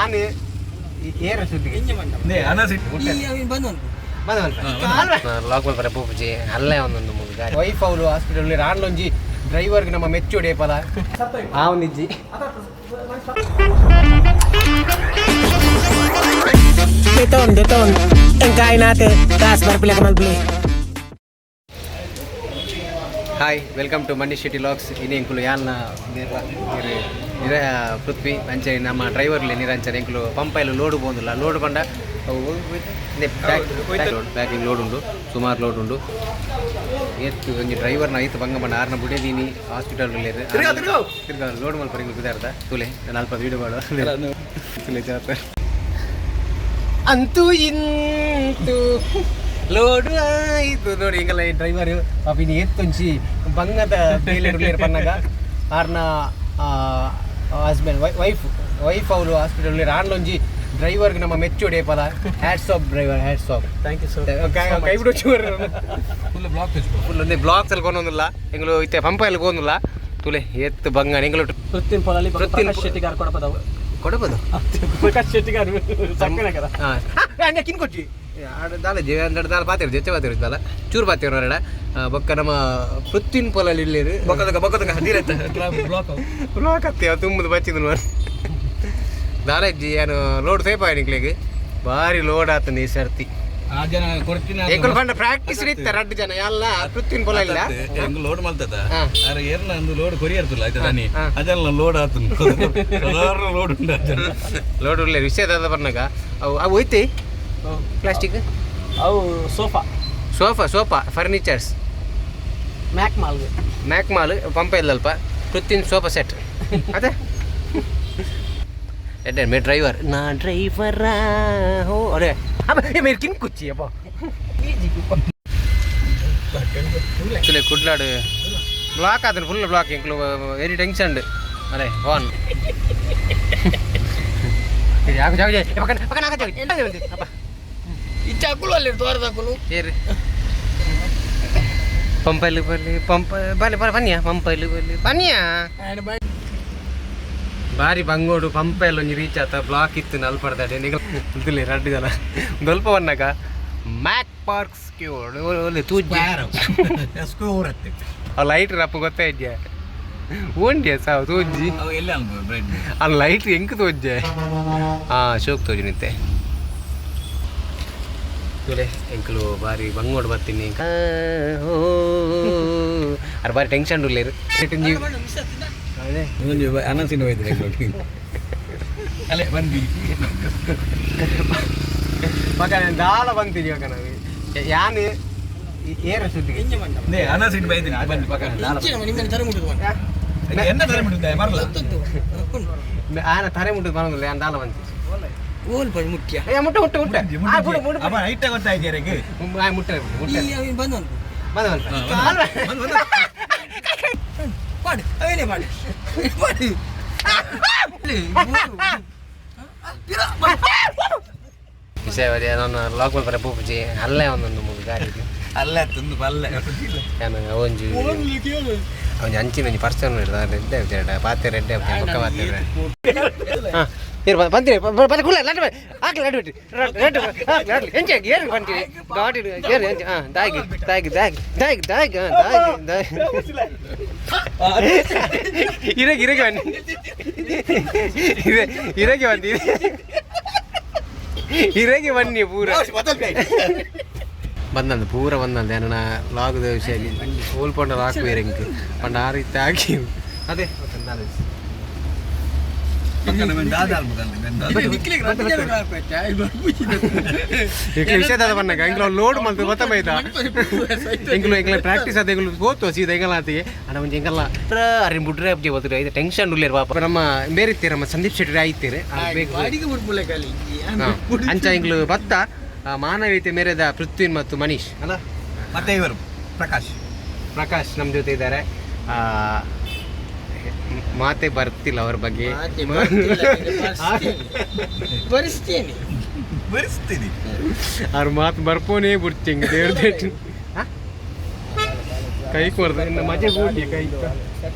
ನಾನು ಏರ ಸುದ್ದಿ ಲಾಕ್ ಮಲ್ಪರೆ ಪೂಪುಜಿ ಅಲ್ಲೇ ಒಂದೊಂದು ಮೂರು ಗಾಡಿ. ವೈಫ್ ಅವರು ಹಾಸ್ಪಿಟಲ್ ರಾಣ್ಲೊಂಜಿ ಡ್ರೈವರ್ಗೆ ನಮ್ಮ ಮೆಚ್ಚುಡೆ ಪಲ ಆ ಒಂದಿಜ್ಜಿ. Deton, deton. Ang natin. Taas, barpila ka malpili. Hi, welcome to Mani Shetty vlogs. ಇನಿ ಎಂಕುಲು ಯಾಲ್ನ ನಿರ ಪೃಥ್ವಿ ಅಂಚೆ ನಮ್ಮ ಡ್ರೈವರ್ಲಿ ನಿರಂಚನೆ. ಎಂಕುಲು ಪಂಪೈಲು ಲೋಡು ಪೋಂದುಲ್ಲ. ಲೋಡು ಪಂಡ ಪ್ಯಾಕಿಂಗ್ ಲೋಡ್ ಉಂಡು, ಸುಮಾರು ಲೋಡ್ ಉಂಡು. ಏತ್ ಒಂಜಿ ಡ್ರೈವರ್ನ ಐತು ಬಂಗ ಬಂಡ ಆರ್ನ ಬುಡೇದೀನಿ ಹಾಸ್ಪಿಟಲ್. ತಿರ್ಗಾ ಲೋಡ್ ಮಲ್ಪರೆ ಎಂಕುಲು ಕುದಾರ್ದ. ತುಲೆ ನಲ್ಪ ವೀಡಿಯೋ ಮಾಡು ತುಲೆ ಜಾತ್ರೆ. ಅಂತೂ ಇಂತೂ ಲೋಡು ಆಯ್ತು ನೋಡಿ. ಹಿಂಗಲ್ಲ ಈ ಡ್ರೈವರ್ ಪಾಪ ಇನ್ನು ಎತ್ತೊಂಚಿ ಬಂಗದ ಬೇಲೆ ಉಳ್ಳೇರು ಪನ್ನಗ ಆರ್ನ ಹಸ್ಬೆಂಡ್ ವೈಫ್ ವೈಫ್ ಅವರು ಹಾಸ್ಪಿಟಲ್ ಆರ್ಲೊಂಜಿ ಡ್ರೈವರ್ಗೆ ನಮ್ಮ ಮೆಚ್ಚುಡೆ ಪಲ. Hats off driver, hats off. Thank you sir. ಕೈ ಬಿಡು ಚೂರು. ಫುಲ್ ಒಂದೇ ಬ್ಲಾಕ್ಸ್ ಅಲ್ಲಿ ಕೊನೊಂದಿಲ್ಲ ಎಂಗಳು. ಇತ್ತೆ ಪಂಪ ಎಲ್ಲ ಗೋಂದಿಲ್ಲ. ತುಲೆ ಎತ್ತು ಬಂಗ ಎಂಗಳು. ಪೃಥ್ವಿನ್ ಪೊಲಾಲಿ. ಪೃಥ್ವಿನ್. ಪ್ರಕಾಶ್ ಶೆಟ್ಟಿಗಾರ್ ಕೊಡಪದವು. ಕೊಡಬೋದು. ಪ್ರಕಾಶ್ ಶೆಟ್ಟಿಗಾರ್ ಸಕ್ಕನೆ కదా. ಹಾಂ, ಕಿನ್ಕೊಚ್ಚಿ ದಾಲ ಜೆ ದಾಲ ಪಾತಿರು ಜೊತೆ ಪಾತಿರು ದಾಲ ಚೂರು ಪಾತಿರು ನರಡ. ಬೊಕ್ಕ ನಮ್ಮ ಪೃಥ್ವಿನ್ ಪೊಲಲ್ಲಿ ಇಲ್ಲೇರು. ಬ್ಲಾಕ್ ಅತ್ತೆ ತುಂಬುದು ಬಚ್ಚಿದ್ರು ಮಾರ್ರೆ. ದಾಲ ಇಜ್ಜಿ ಏನು ಲೋಡ್ ಸೇಪ್ ನಿಕ್ಲೆಗ್. ಬಾರಿ ಲೋಡ್ ಆತಂದು ಈ ಸರ್ತಿ. ಆ ಜನ ಕೊಡ್ತೀನಿ. ಎಂಕುಲು ಪಂಡ ಪ್ರಾಕ್ಟೀಸ್ ಇತ್ತ ರಡ್ಡು ಜನ ಎಲ್ಲ ಪೃಥ್ವಿನ್ ಪೊಲ ಇಲ್ಲ. ಹೆಂಗ್ ಲೋಡ್ ಮಲ್ತದ? ಹಾ. ಅರೆ ಏರ್ನ ಒಂದು ಲೋಡ್ ಕೊರಿಯರ್ತಲ್ಲ ಆಯ್ತಾ ದಾನಿ. ಹಾ. ಅದೆಲ್ಲ ಲೋಡ್ ಆತು, ಸಾಧಾರಣ ಲೋಡ್ ಉಂಟು ಆ ಜನ. ಲೋಡ್ ಉಳ್ಳೆ ವಿಷಯ ದಾದ ಬರ್ನಾಗ ಅವು ಅವು ಹೋಯ್ತಿ ಪ್ಲಾಸ್ಟಿಕ್. ಅವು sofa. Sofa, sofa furnitures. Mac ಮಾಲ್ಗೆ. Mack mall ಪಂಪ ಇಲ್ಲಲ್ಪ ಪೃಥ್ವಿನ್ ಸೋಫಾ ಸೆಟ್ ಅದೇ ಎಡ್ಡೆ ಮೇ ಡ್ರೈವರ್ ನಾ ಡ್ರೈವರ ಹೋ. ಅರೆ ಅಪ್ಪ ಮೇರೆ ಕಿನ್ ಕುಚ್ಚಿ ಅಪ್ಪ ತುಲೆ ಕುಡ್ಲಾಡು ಬ್ಲಾಕ್ ಆತನ ಫುಲ್ ಬ್ಲಾಕ್. ಎಂಕ್ಲು ವೆರಿ ಟೆನ್ಷನ್. ಅರೆ ಫೋನ್ ಜಾಗ ಜಾಗ ಪಕ್ಕನ ಪಕ್ಕನ ಹಾಕ ಜಾಗ ಅಪ್ಪ. ಇಚ್ಚಾಕುಲು ಅಲ್ಲಿ ತೋರದಾಕುಲು. ಏರಿ ಪಂಪಲ್ಲಿ ಬಲ್ಲಿ ಪಂಪ ಬಲ್ಲಿ ಬರ ಬನ್ನಿಯ ಪಂಪಲ್ಲಿ ಬಲ್ಲಿ ಬನ್ನಿಯ. ಬಾರಿ ಬಂಗೋಡು ಪಂಪ ಎಲ್ಲ ಒಂಜಿ ರೀಚ್ ಆತ. ಬ್ಲಾಕ್ ಇತ್ತು ನಲ್ಪಡ್ದಾಡೆ ನಿಗಲ್ ಇದಿಲ್ಲ. ರಡ್ಡು ಜನ ಸ್ವಲ್ಪ ಬನ್ನಾಗ ಮ್ಯಾಕ್ ಪಾರ್ಕ್ ಸ್ಕ್ಯೂರ್ಡ್ ಒಳ್ಳೆ ತೂಜಿ. ಆ ಲೈಟ್ ರಪ್ಪ ಗೊತ್ತಾ ಇದ್ಯಾ ಓಂಡ್ಯ ಸಾವು ತೂಜಿ. ಅವು ಎಲ್ಲಿ ಅನ್ಬೋದು ಬ್ರೆಡ್. ಆ ಲೈಟ್ ಎಂಕ್ ತೋಜ್ಜೆ. ಹಾ ಶೋಕ್ ತೋಜು ನಿತ್ತೆ ತುಲೆ. ಎಂಕಲು ಬಾರಿ ಬಂಗೋಡು ಬರ್ತೀನಿ ಅರ್ ಬಾರಿ ಟೆನ್ಷನ್ ಉಲ್ಲೇರು. ಅದೇ. ಒಂಜಿ ಅನಸಿನ ಹೋಯ್ತು ಅಲ್ಲೇ ಬಂದ್ವಿ. ಮಗ ನಾನು ದಾಲ ಬಂತೀನಿ ಇವಾಗ. ನಾವು ಯಾನ್ ಏರ ಸುದ್ದಿಗೆ. ಅನಸಿನ ಬೈದಿನಿ ಬನ್ನಿ ಪಕ್ಕ. ಎನ್ನ ತರ ಬಿಡುತ್ತೆ ಬರಲ್ಲ. ಆನ ತರೆ ಮುಟ್ಟು ಬರೋದಿಲ್ಲ. ಯಾನ್ ದಾಲ ಬಂತೀನಿ. ಓಲ್ ಬಳಿ ಮುಖ್ಯ. ಏ ಮುಟ್ಟ ಮುಟ್ಟ ಮುಟ್ಟ ಆ, ಬಿಡು ಬಿಡು. ಅಪ್ಪ ಐಟ ಗೊತ್ತಾಯ್ತು ಯಾರಿಗೆ. ಆ, ಮುಟ್ಟ ಮುಟ್ಟ ಬಂದು ಬಂದ ಬಂದ. ಪಾಡು ಅವೇನೇ ಪಾಡು ಪಾಡು. ವಿಷಯ ನಾನು ಲಾಕ್ ಮಲ್ಪರೆ ಪೂಪುಜಿ ಅಲ್ಲೇ ಒಂದೊಂದು ಮೂರು ಗಾಡಿ. ಅಲ್ಲೇ ತಂದು ಬಲ್ಲೆ. ನಾನು ಒಂಜಿ ಒಂಜಿ ಅಂಚಿನ ಒಂಜಿ ಪರ್ಸನ್ ರೆಡ್ಡೆ ಆಯ್ತು ಪಾತೆ ರೆಡ್ಡೆ ಆಯ್ತು ಬೊಕ್ಕ ಪಾತೆ. ಹಾಂ ಏರು ಬಂತೀರಿ ಬಂದು ಕುಲ್ಲ ಲಡ್ಡು ಹಾಕ್ಲಿ ಲಡ್ಡು ಬಿಟ್ಟು ಲಡ್ಡು ಹಾಕ್ಲಿ ಲಡ್ಡು ಎಂಚೆ ಏರು ಬಂತೀರಿ ಗಾಡಿ ಏರು ಎಂಚೆ. ಹಾಂ ದಾಗಿ ದಾಗಿ ದಾಗಿ ದಾಗಿ ದಾಗಿ ಹಾಂ ದಾಗಿ ದಾಗಿ ಇರಗೆ ಇರಗೆ ಬನ್ನಿ ಇರೆ ಇರಗೆ ಬಂದಿ ಇರಗೆ ಬನ್ನಿ. ಪೂರ ಬಂದಂದು ಪೂರ ಬಂದಂದು ನನ್ನ ಲಾಗದ ವಿಷಯ ಹೋಲ್ ಪಂಡ ಹಾಕುವೇರು ಎಂಕ್ ಪಂಡ ಆ ರೀತಿ ಹಾಕಿ ಅದೇ. ಎಂಕ್ಲು ವಿಷಯದ ಬನ್ನಾಗ ಎಂಕ್ಲು ಲೋಡ್ ಮಲ್ತು ಗೊತ್ತಮೈತಾ. ಎಂಕ್ಲು ಎಂಕ್ಲ ಪ್ರಾಕ್ಟೀಸ್ ಅದ. ಎಂಕ್ಲು ಗೊತ್ತು ಸೀದಾ ಎಂಗಲ್ಲ ಆತಿಗೆ ಅಣ್ಣ ಒಂಜಿ ಎಂಗಲ್ಲ ಅರಿನ್ ಬುಡ್ರೆ ಅಬ್ಜಿ ಗೊತ್ತಿರ ಇದು ಟೆನ್ಷನ್ ಉಲ್ಲೇರು ಪಾಪ. ನಮ್ಮ ಬೇರೆ ಇತ್ತೀರ ನಮ್ಮ ಸಂದೀಪ್ ಶೆಟ್ಟಿ ಆಯ್ತೀರಿ. ಅಂಚ ಎಂಕ್ಲು ಬತ್ತ ಆ, ಮಾನವೀಯತೆ ಮೇರೆದ ಪೃಥ್ವಿನ್ ಮತ್ತು ಮನೀಶ್ ಅಲ್ಲ. ಮತ್ತೆ ಇವರು ಪ್ರಕಾಶ್. ಪ್ರಕಾಶ್ ನಮ್ಮ ಜೊತೆ ಇದ್ದಾರೆ. ಆ, ಮಾತೇ ಬರ್ತಿಲ್ಲ ಅವ್ರ ಬಗ್ಗೆ. ಬರಿಸ್ತೇನೆ. ಬರಿಸ್ತೀನಿ. ಅವ್ರ ಮಾತು ಬರ್ಪೋನೇ ಬಿಡ್ತಿಂಗ್ ದೇವ್ರ ಕೈ ಕೊರ್ದ ಇನ್ನು ಮಜೆ ಕೂಡಿ ಕೈ.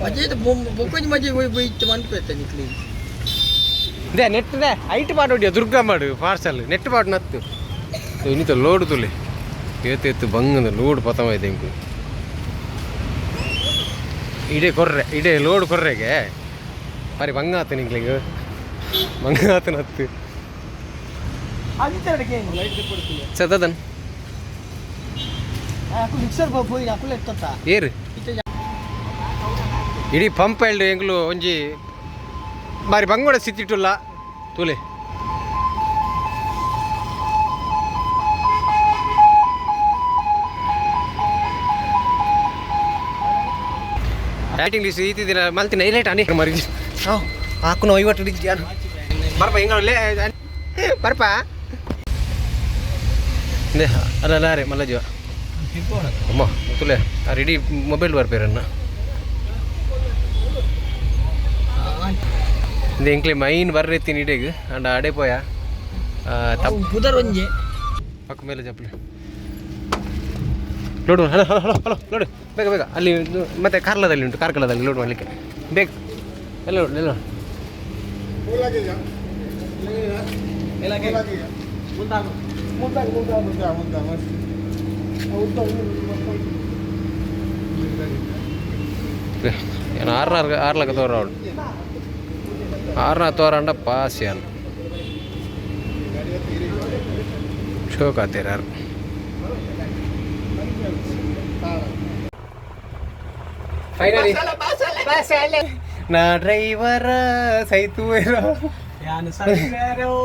ಮಜೆ ಬೊಕ್ಕೊಂಜಿ ಮಜೆ ಹೋಯ್ತು ಮನ್ಪೇತ ನಿಕ್ಲಿ. They net they height ಪಾಡೋಡಿಯ Durga ಮಾಡು ಪಾರ್ಸಲ್ ನೆಟ್ ಪಾಡು ನತ್ತು. ಇನ್ನಿತ ಲೋಡ್ ತುಲೆ ಏತು ಏತು ಬಂಗದ ಲೋಡ್ ಪತಮ ಇದೆ ಇಂಕು. ಇಡೇ ಕೊರ್ರೆ, ಇಡೇ ಲೋಡ್ ಕೊರ್ರೆಗೆ ಬಾರಿ ಬಂಗ ಆತು ನಿಂಗ್ಲಿಂಗ್ ಬಂಗ ಆತು ನತ್ತು. ಸದದನ್. ಮಿಕ್ಸರ್ ಪೋಯಿ ಅಕುಲು ಎತ್ತತ್ತ. ಏರು ಇಡೀ ಪಂಪ್ ಎಲ್ಡು ಎಂಗ್ಲು ಒಂಜಿ ಬಾರಿ ಬಂಗೋಡ ಸ್ಥಿತಿಟ್ಟುಲ್ಲ ತೂಲೆ. ಲೈಟಿಂಗ್ ಲಿಸ್ಟ್ ಈತಿ ದಿನ ಮಲ್ತಿನ ಇಲೇಟ್ ಅನಿ ಮರಿ ಹಾಕು ಐವತ್ತು ಡಿಜಿ ಬರ್ಪ ಹಿಂಗ ಬರ್ಪ. ಅಲ್ಲ ಅಲ್ಲ ರೇ ಮಲ್ಲ ಜೀವ ಅಮ್ಮ ತುಲೆ ಆ ರೆಡಿ ಮೊಬೈಲ್ ಬರ್ಪೇರನ್ನ. ಇದು ಎಂಕ್ಲೆ ಮೈನ್ ಬರ್ರೆತ್ತೀನಿ ಇಡೀಗ ಅಂಡ ಅಡೆ ಪೋಯ ತಪ್ಪು. ಪುದರ್ ಒಂಜಿ. ಪಕ್ಕ ಮೇಲೆ ಚಪ್ಪಲಿ load. Hello hello hello hello, load ಬೇಗ ಬೇಗ. ಅಲ್ಲಿ ಇದು ಮತ್ತೆ ಕಾರ್ಲದಲ್ಲಿ ಉಂಟು, ಕಾರ್ಕಳದಲ್ಲಿ ಲೋಡ್ ಮಾಡಲಿಕ್ಕೆ ಬೇಗ ಎಲ್ಲ ಲೋಡ್ ಎಲ್ಲ. ಏನು ಆರ್ನಾರು ಆರ್ಲಕ್ಕ ತೋರ ಅವಳು ಆರ್ನ ತೋರಂಡ ಪಾಸ್ ಯಾನ್ ಶೋಕ್ ಆತೀರ. ಫೈನಲಿ ನಾ ಡ್ರೈವರ ಸೈತು.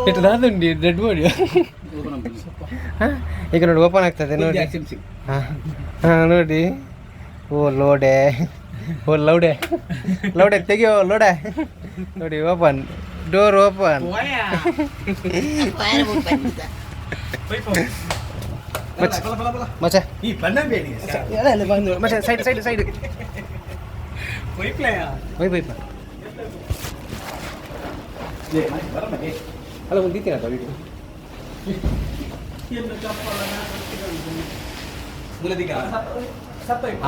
ಇಟ್ಟು ದಾದುಂಡಿ ಡೆಡ್ ಬಾಡಿ. ಈಗ ನೋಡಿ, ಓಪನ್ ಆಗ್ತದೆ ನೋಡಿ. ಹಾಂ ಹಾಂ ನೋಡಿ. ಓ ಲೋಡೆ, ಓ ಲೌಡೆ, ಲೌಡೆ ತೆಗಿಯೋ ಲೋಡೆ. ನೋಡಿ, ಓಪನ್ ಡೋರ್ ಓಪನ್. ಮಚ್ಚ ಮಚ್ಚ, side side side. Bye bye. ಅಲ್ಲ, ಒಂದು ದೀತೀನ.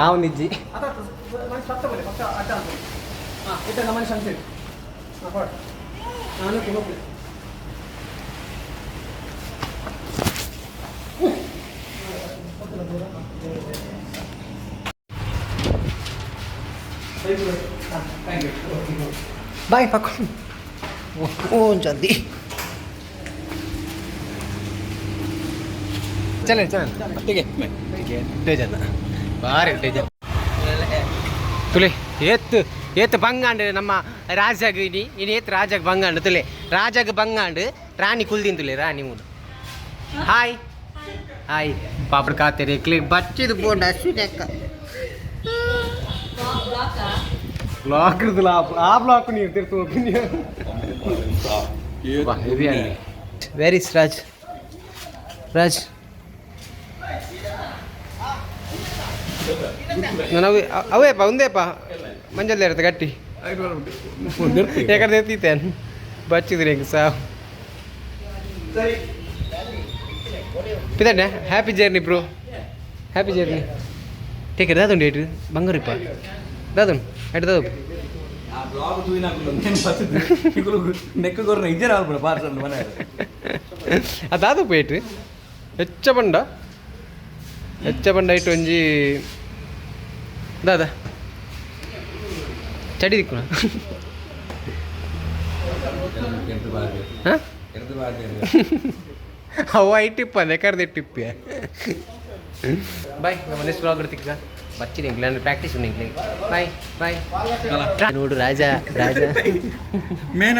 ಆ ಒಂದು ಇಜ್ಜಿ. ಬಾಯ್ ಪಕ್ಕ. ಓ ಜಲ್ದಿ. ಚಲ ಚಲ. ಎಡ್ಡೆ ಜನ, ಬಾರಿ ಎಡ್ಡೆ ಜನ. ತುಲೆ ಏತ್ ಏತ್ ಬಂಗಾಂಡ್ ನಮ್ಮ ರಾಜಾಗ್. ಇನಿ ಇನಿ ಏತ್ ರಾಜಾಗ್ ಬಂಗಾಂಡ್ ತುಲೆ. ರಾಜಾಗ್ ಬಂಗಾಂಡ್, ರಾಣಿ ಕುಲ್ದಿನ್ ತುಲೆ. ರಾಣಿ ಮೂಡು. Hi hi. ಪಾಪಡ್ ಕಾತೇರಿ ಕ್ಲಿಕ್ ಬಚ್ಚಿದು ಬೋಂಡ ಅಶ್ವಿನಕ್ಕ. ಬ್ಲಾಕ್ ಇರುದಿಲ್ಲ ಆ ಬ್ಲಾಕ್. ನೀರು ತಿರ್ತು ಹೋಗಿ. ಹೆವಿ ಅಂడి. Where is Raj? Raj. ನಾನು ಅವೇ ಅವೇಪ್ಪ ಒಂದೇಪ್ಪ ಮಂಜಲ್ಲಿ ಇರುತ್ತೆ ಗಟ್ಟಿ. ಯಾಕಂದ್ರೆ ಎತ್ತಿತ್ತೇನು ಬಚ್ಚಿದ್ರಿ ಹೆಂಗೆ ಸಾವು ಪಿತಣ್ಣ. Happy journey bro, happy journey. Take care. ದಾದುಂಡು ಏಟು ಬಂಗಾರಿಪ್ಪ ದಾದುಂಡು ಎಟ್ ದಾದು. ಆ ಬ್ಲಾಗ್ ತೂಯಿನಾಕುಲು ನೆಕ್ ಕೊರ್ನ ಇಜ್ಜರ ಆಲ್ಪುನ ಪಾರ್ಸಲ್ ಮನೆ. ಅದು ದಾದು ಪೇಟು ಹೆಚ್ಚ ಬಂಡ ಹೆಚ್ಚ ಬಂಡ ಇಟ್ಟು ಒಂಜಿ ದಾದ ಚಡಿ ದಿಕ್ಕುನ. ಹಾಂ, ಅವ ಐಟಿಪ್ಪ ಅಂದೆ ಟಿಪ್ಪಿ. ಬಾಯ್, ನಮ್ಮ ನೆಕ್ಸ್ಟ್ ಬ್ಲಾಗ್ ತಿಕ್ಕ ಬಚ್ಚಿದೆ. ಇಂಗ್ಲೆಂಡ್ ಪ್ರಾಕ್ಟೀಸ್ ಉಂಡು. Bye bye. ನೋಡು ರಾಜ ರಾಜ. ಮೇನ್.